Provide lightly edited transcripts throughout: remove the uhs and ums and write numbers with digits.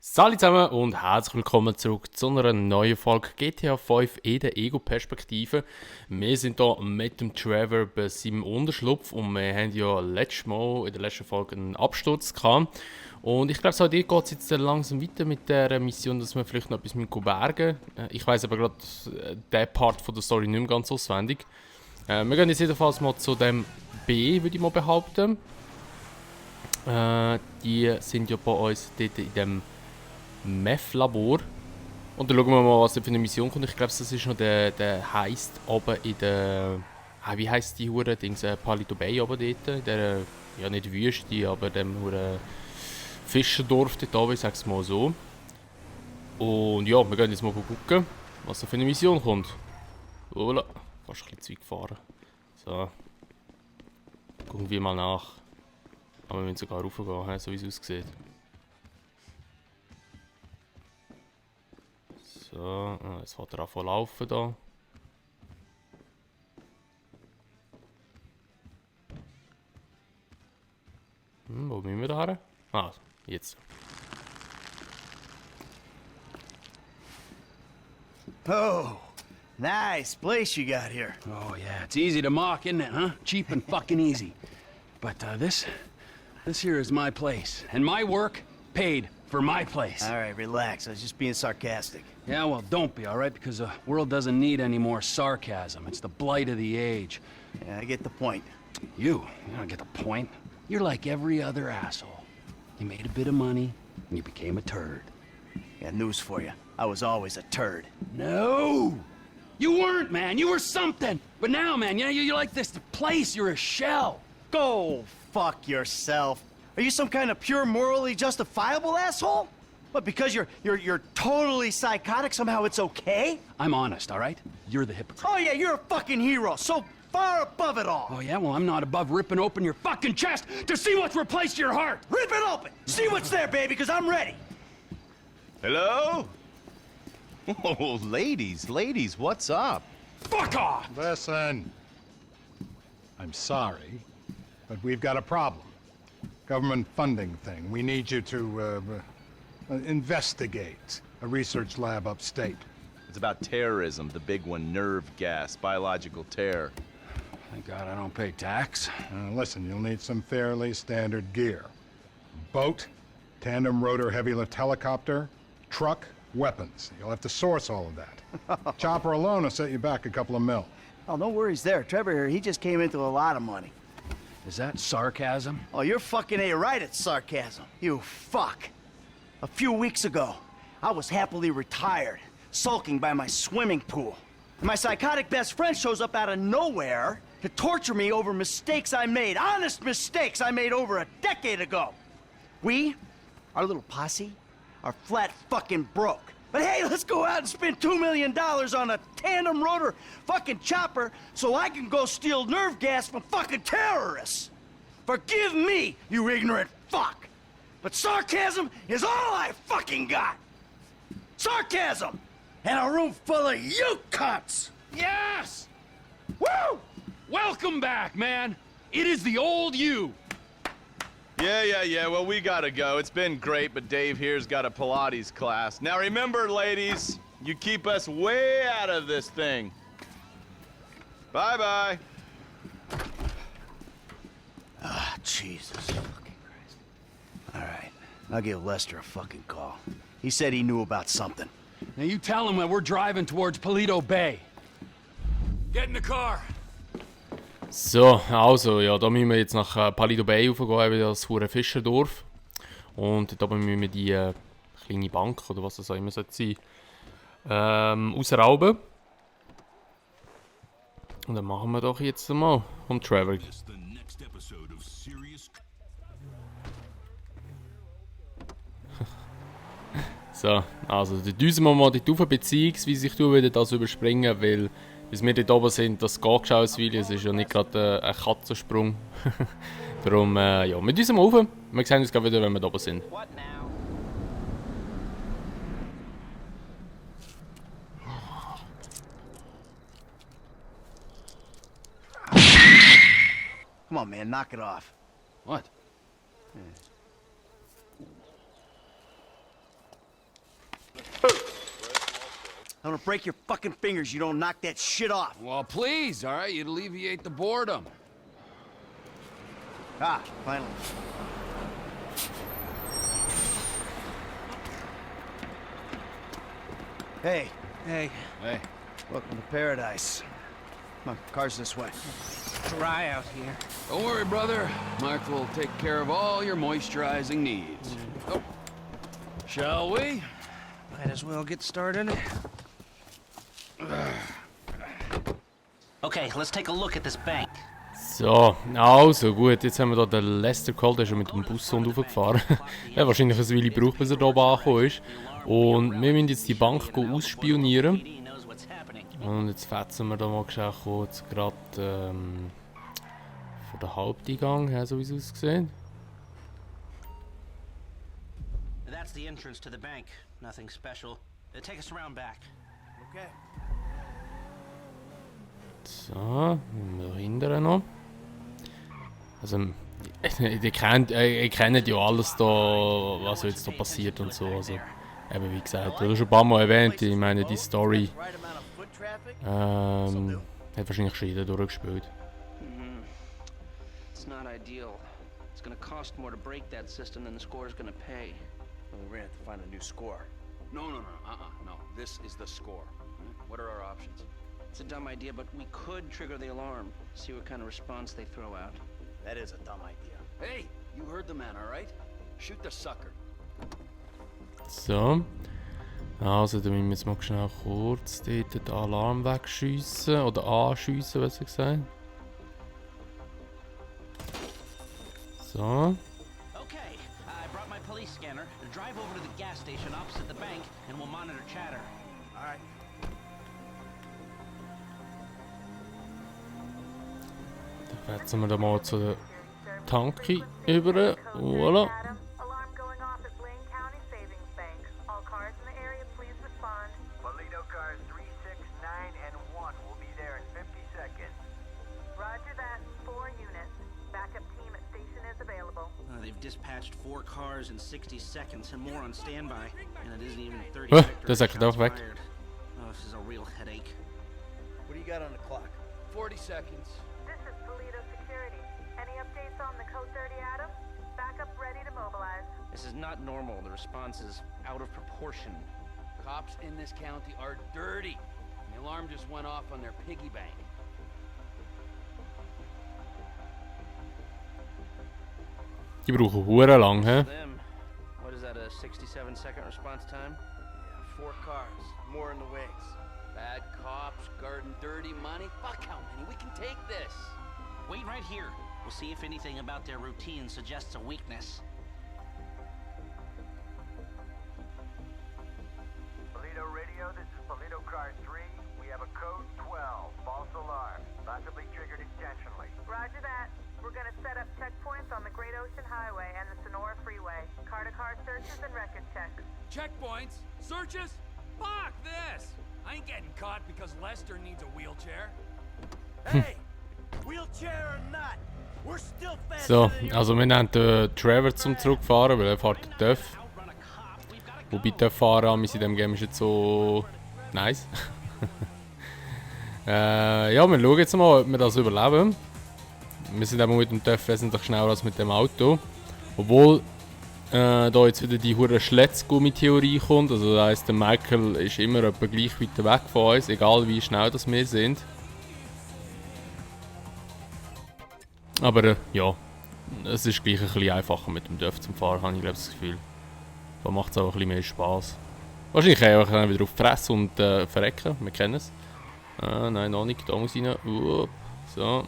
Salut zusammen und herzlich willkommen zurück zu einer neuen Folge GTA 5 in der Ego-Perspektive. Wir sind hier mit dem Trevor bei seinem Unterschlupf und wir haben ja letztes Mal in der letzten Folge einen Absturz gehabt. Und ich glaube, so dir geht es jetzt langsam weiter mit der Mission, dass wir vielleicht noch etwas mit bergen. Ich weiß aber gerade den Part von der Story nicht mehr ganz auswendig. Wir gehen jetzt jedenfalls mal zu dem B, würde ich mal behaupten. Die sind ja bei uns dort in dem Meth-Labor. Und dann schauen wir mal, was da für eine Mission kommt. Ich glaube, das ist noch der heisst oben in der... wie heisst die Hure Dings? Palito Bay oben dort. In der, ja nicht Wüste, aber dem Hure Fischerdorf dort oben, ich sag's mal so. Und ja, wir gehen jetzt mal gucken, was da für eine Mission kommt. Voilà, fast ein bisschen zu weit gefahren. So. Gucken wir mal nach. Aber wir müssen sogar raufgehen, so wie es aussieht. So, jetzt fährt er an zu laufen da. Wo müssen wir da hin? Ah, jetzt. Oh, nice place you got here. Oh, yeah, it's easy to mock, isn't it, huh? Cheap and fucking easy. But this here is my place. And my work paid for my place. All right, relax. I was just being sarcastic. Yeah, well, don't be, all right? Because the world doesn't need any more sarcasm. It's the blight of the age. Yeah, I get the point. You don't get the point. You're like every other asshole. You made a bit of money, and you became a turd. Got news for you. I was always a turd. No! You weren't, man. You were something. But now, man, you're like this place. You're a shell. Go fuck yourself. Are you some kind of pure morally justifiable asshole? What, because you're totally psychotic, somehow it's okay? I'm honest, all right? You're the hypocrite. Oh yeah, you're a fucking hero, so far above it all. Oh, yeah? Well, I'm not above ripping open your fucking chest to see what's replaced your heart. Rip it open! See what's there, baby, because I'm ready. Hello? Oh, ladies, what's up? Fuck off! Listen. I'm sorry, but we've got a problem. Government funding thing. We need you to, investigate a research lab upstate. It's about terrorism, the big one, nerve gas, biological terror. Thank God I don't pay tax. Listen, you'll need some fairly standard gear. Boat, tandem rotor heavy lift helicopter, truck, weapons. You'll have to source all of that. Chopper alone will set you back a couple of mil. Oh, no worries there. Trevor here, he just came into a lot of money. Is that sarcasm? Oh, you're fucking A-right at sarcasm. You fuck. A few weeks ago, I was happily retired, sulking by my swimming pool. And my psychotic best friend shows up out of nowhere to torture me over mistakes I made, honest mistakes I made over a decade ago. We, our little posse, are flat fucking broke. But hey, let's go out and spend $2 million on a tandem rotor fucking chopper so I can go steal nerve gas from fucking terrorists. Forgive me, you ignorant fuck. But sarcasm is all I fucking got. Sarcasm! And a room full of you cunts! Yes! Woo! Welcome back, man! It is the old you! Yeah, well, we gotta go. It's been great, but Dave here's got a Pilates class. Now remember, ladies, you keep us way out of this thing. Bye-bye. Ah, Jesus fucking Christ. All right, I'll give Lester a fucking call. He said he knew about something. Now you tell him that we're driving towards Palito Bay. Get in the car! So, also, ja, da müssen wir jetzt nach Palito Bay raufgehen, das hure Fischerdorf. Und da müssen wir die kleine Bank, oder was das auch immer sein sollte, ausrauben. Und dann machen wir doch jetzt mal vom Trevor. So, also dort düsen wir mal dort rauf, beziehungsweise ich tue wieder das überspringen, weil bis wir dort oben sind, das geht schon aus, weil es ist ja nicht gerade ein Katzensprung. Darum, ja, wir düsen mal rauf. Wir sehen uns wieder, wenn wir da oben sind. Come on, man, knock it off. What? I'm gonna break your fucking fingers. You don't knock that shit off. Well, please, all right? You'd alleviate the boredom. Ah, finally. Hey, Hey. welcome to paradise. Come on, car's this way. Dry out here. Don't worry, brother. Mark will take care of all your moisturizing needs. Oh. Shall we? Might as well get started. Okay, let's take a look at this bank. So, also gut, jetzt haben wir hier den Lester geholt, der ist schon mit dem Bus und raufgefahren. Er hat wahrscheinlich ein Weile gebraucht, bis er hier oben angekommen ist. Und wir müssen jetzt die Bank ausspionieren. Und jetzt fetzen wir da mal kurz gerade von der Haupteingang her, so wie es aussieht. That's the entrance to the bank. Nothing special. Take us around back. Okay. So, wir hinten noch. Also, ihr kennt ja alles da, was jetzt da passiert und so. Also, eben wie gesagt, du hast schon ein paar Mal erwähnt, ich meine, die Story Right amount of foot traffic? hat wahrscheinlich schon jeder durchgespielt. It's not ideal. It's gonna cost more to break that system than the score's gonna pay. Well, we're gonna have to find a new score. No. No. This is the score. What are our options? It's a dumb idea, but we could trigger the alarm. See what kind of response they throw out. That is a dumb idea. Hey, you heard the man, all right? Shoot the sucker. So. Also, dann müssen wir jetzt mal schnell kurz dort den Alarm wegschiessen. Oder anschiessen, besser gesagt. So. Okay, I brought my police scanner. Drive over to the gas station opposite the bank, and we'll monitor chatter. All right. Dann fetzen wir da mal zu der Tanki über. Voilà. Alarm going off at Blaine County Savings Bank. All cars in the area, please respond. Toledo cars 3, 6, 9, and 1 will be there in 50 seconds. Roger that. 4 units. Backup team at station is available. They've dispatched 4 cars in 60 seconds and more on standby, and it isn't even 30 das sagt er doch weg. fired. Oh, this is a real headache. What do you got on the clock? 40 seconds. This is Toledo Security. Any updates on the Code 30 Adam? Backup ready to mobilize. This is not normal. The response is out of proportion. Cops in this county are dirty. The alarm just went off on their piggy bank. Die brauchen hure lang, hä? Them. What is that, a 67-second response time? Yeah, 4 cars. More in the wings. Bad cops, guarding dirty money. Fuck how many? We can take this. Wait right here. We'll see if anything about their routine suggests a weakness. Toledo radio, this is Toledo car 3. We have a code 12, false alarm, possibly triggered intentionally. Roger that. We're gonna set up checkpoints on the Great Ocean Highway and the Sonora Freeway. Car-to-car searches and record checks. Checkpoints? Searches? Fuck this! I ain't getting caught because Lester needs a wheelchair. Hey! Wheelchair or not, we're still fast. So, also wir nehmen den Trevor zum Zurückfahren, weil er fährt den Duff. Wobei Duff fahren in diesem Game ist jetzt so nice. Ja, wir schauen jetzt mal, ob wir das überleben. Wir sind eben mit dem Duff wesentlich schneller als mit dem Auto. Obwohl da jetzt wieder die hure Schletzgummi-Theorie kommt. Also das heisst, der Michael ist immer etwa gleich weit weg von uns, egal wie schnell das wir sind. Aber ja, es ist gleich ein bisschen einfacher mit dem Duff zum Fahren, habe ich glaube das Gefühl. Da macht es auch ein bisschen mehr Spass. Wahrscheinlich einfach wieder auf die Fresse und verrecken, wir kennen es. Nein, noch nicht, da muss ich rein. So.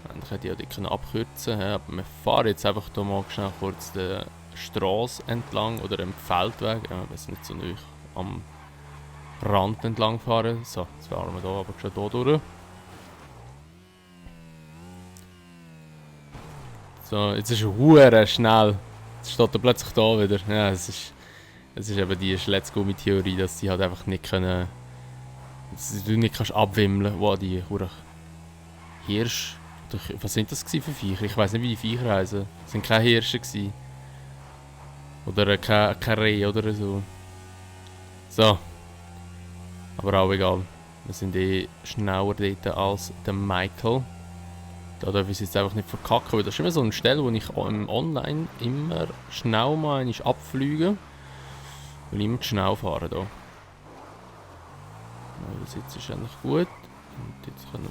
Eigentlich hätte ich ja die können abkürzen, aber wir fahren jetzt einfach hier mal schnell kurz die Straße entlang oder am Feldweg. Wir müssen nicht so nah am Rand entlang fahren. So, jetzt fahren wir hier aber schon hier durch. So, jetzt ist er hure schnell. Jetzt steht er plötzlich da wieder. Ja, es ist eben die Schletzgummi-Theorie, dass sie halt einfach nicht können. Dass du nicht kannst abwimmeln, wo die hure Hirsch. Was sind das für Viecher? Ich weiß nicht, wie die Viecher heißen. Es sind keine Hirsche gewesen. Oder kein Reh oder so. So. Aber auch egal. Wir sind eh schneller dort als der Michael. Da darf ich es jetzt einfach nicht verkacken, weil das ist immer so eine Stelle, wo ich im Online immer schnell mal einmal abfliege. Weil ich immer zu schnell fahre hier. Der Sitz ist eigentlich gut. Und jetzt können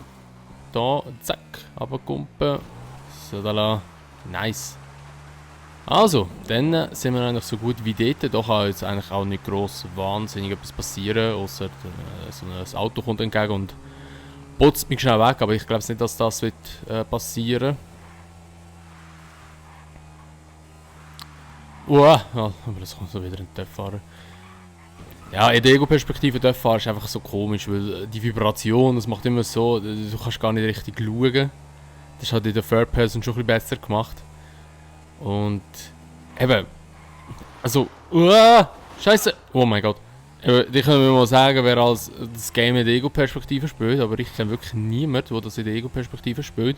wir hier, zack, runterkumpen. So, da la. Nice. Also, dann sind wir eigentlich so gut wie dort. Da kann jetzt eigentlich auch nicht gross wahnsinnig etwas passieren, außer so ein Auto kommt entgegen und putzt mich schnell weg, aber ich glaube nicht, dass das wird passieren. Ja, aber das kommt so wieder ein Töpffahrer. Ja, in der Ego-Perspektive Töpffahrer ist einfach so komisch, weil die Vibration, das macht immer so, du kannst gar nicht richtig schauen. Das ist halt in der Third Person schon ein bisschen besser gemacht. Und eben, also, Scheiße, oh mein Gott. Ich kann mir mal sagen, wer als das Game in der Ego-Perspektive spielt, aber ich kenne wirklich niemanden, der das in der Ego-Perspektive spielt.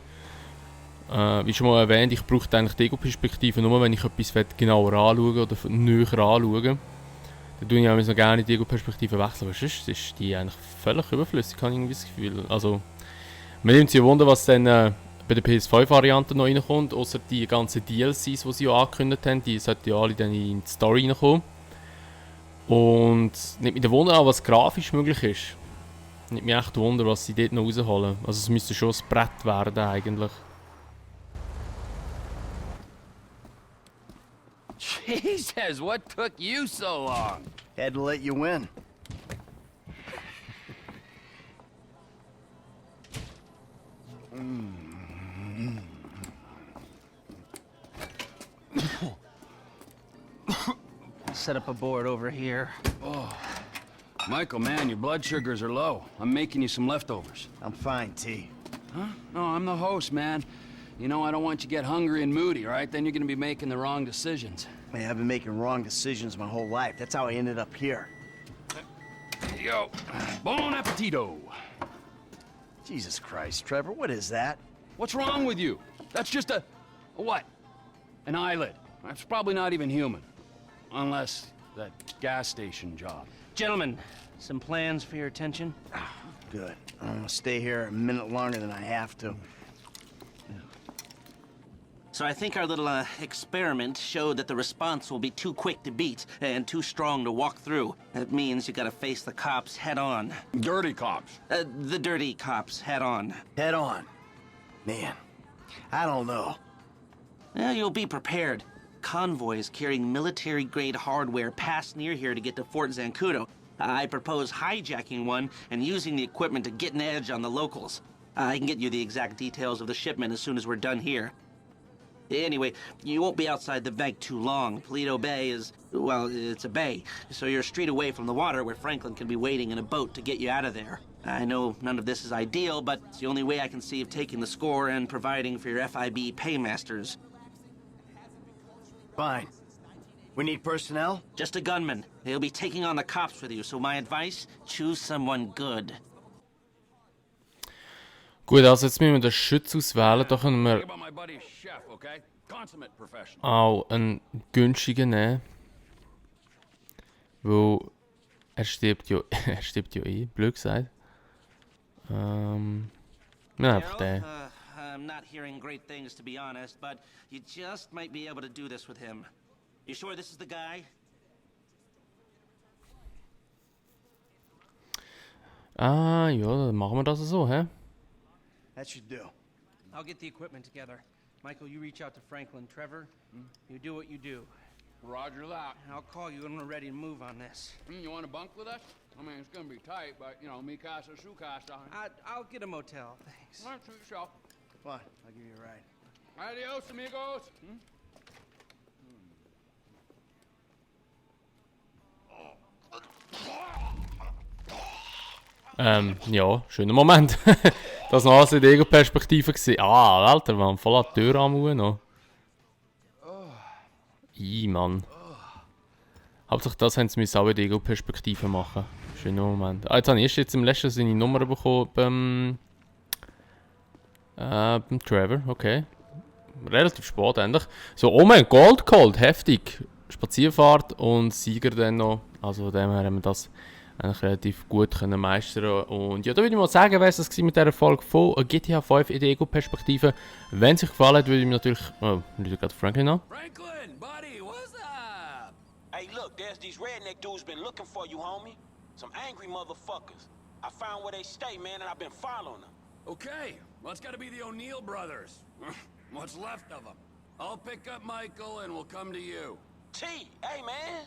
Wie schon mal erwähnt, ich brauche eigentlich die Ego-Perspektive nur, wenn ich etwas genauer anschaue oder näher anschaue. Dann tue ich auch noch gerne die Ego-Perspektive wechseln, aber sonst ist die eigentlich völlig überflüssig, habe ich irgendwie das Gefühl. Also, mir nimmt sich Wunder, was dann bei der PS5-Variante noch reinkommt, außer die ganzen DLCs, die sie ja angekündigt haben, die sollten ja alle dann in die Story reinkommen. Und nimmt mich Wunder an, was grafisch möglich ist. Nimmt mich echt Wunder, was sie dort noch rausholen. Also es müsste schon ein Brett werden eigentlich. Jesus, what took you so long? Had to let you win. Set up a board over here. Michael, man, your blood sugars are low. I'm making you some leftovers. I'm fine, T. Huh? No, I'm the host, man. You know, I don't want you to get hungry and moody, right? Then you're gonna be making the wrong decisions. Man, I've been making wrong decisions my whole life. That's how I ended up here. Here you go. Bon appetito. Jesus Christ, Trevor, what is that? What's wrong with you? That's just a what? An eyelid. That's probably not even human. Unless that gas station job. Gentlemen, some plans for your attention? Good. I'm gonna stay here a minute longer than I have to. So I think our little experiment showed that the response will be too quick to beat and too strong to walk through. That means you gotta face the cops head on. Dirty cops. The dirty cops head on. Head on. Man, I don't know. Well, you'll be prepared. Convoys carrying military-grade hardware pass near here to get to Fort Zancudo. I propose hijacking one and using the equipment to get an edge on the locals. I can get you the exact details of the shipment as soon as we're done here. Anyway, you won't be outside the bank too long. Paleto Bay is, well, it's a bay, so you're a street away from the water where Franklin can be waiting in a boat to get you out of there. I know none of this is ideal, but it's the only way I can see of taking the score and providing for your FIB paymasters. Fine. We need personnel? Just a gunman. They'll be taking on the cops with you, so my advice, choose someone good. Gut, also jetzt müssen wir den Schütz auswählen. Da können wir About my buddy Chef, okay? Consummate professional. auch einen günstigen nehmen. Weil er stirbt ja, eh, blöd gesagt. Ja, einfach den. I'm not hearing great things, to be honest, but you just might be able to do this with him. You sure this is the guy? Ah, ja, dann machen wir das so, hä? That should do. I'll get the equipment together. Michael, you reach out to Franklin. Trevor, you do what you do. Roger that. I'll call you when we're ready to move on this. You want to bunk with us? I mean, it's gonna be tight, but you know, mi casa, su casa. I'll get a motel, thanks. All right, suit yourself. Come on, I'll give you a ride. Adios, amigos. Ja, schöner Moment. Das noch alles in der Ego-Perspektive gesehen. Ah, Alter, man, voll an die Tür am noch. Mann. Hauptsächlich das haben sie müssen auch in der Ego-Perspektive machen. Schöner Moment. Ah, jetzt habe ich erst im letzten seine Nummer bekommen beim Trevor, okay. Relativ spät endlich. So, oh mein Gold Cold, heftig. Spazierfahrt und Sieger dann noch. Also von dem her haben wir das eigentlich relativ gut können meistern. Und ja, da würde ich mal sagen, wäre es das mit dieser Folge von GTA 5 in der Ego-Perspektive. Wenn es euch gefallen hat, würde ich mir natürlich... Oh, ich gerade Franklin an. Franklin, buddy, what's up? Hey, look, there's these redneck dudes been looking for you, homie. Some angry motherfuckers. I found where they stay, man, and I've been following them. Okay, well, it's gotta be the O'Neill brothers. What's left of them. I'll pick up Michael and we'll come to you. T, hey, man.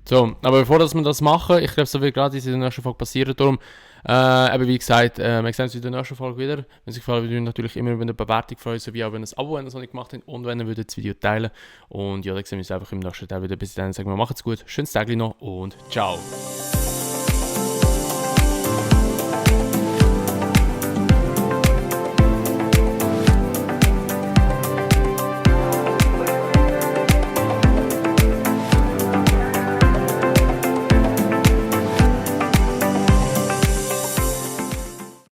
So, aber bevor wir das machen, ich glaube, es wird gerade in der nächsten Folge passieren. Darum, eben wie gesagt, wir sehen uns in der nächsten Folge wieder. Wenn es euch gefallen würde, natürlich immer über eine Bewertung freuen, sowie auch wenn ihr ein Abo, wenn ihr es noch nicht gemacht habt, und wenn ihr das Video teilen. Und ja, dann sehen wir uns einfach im nächsten Teil wieder. Bis dann sagen wir, macht's gut, schönes Tag noch und ciao.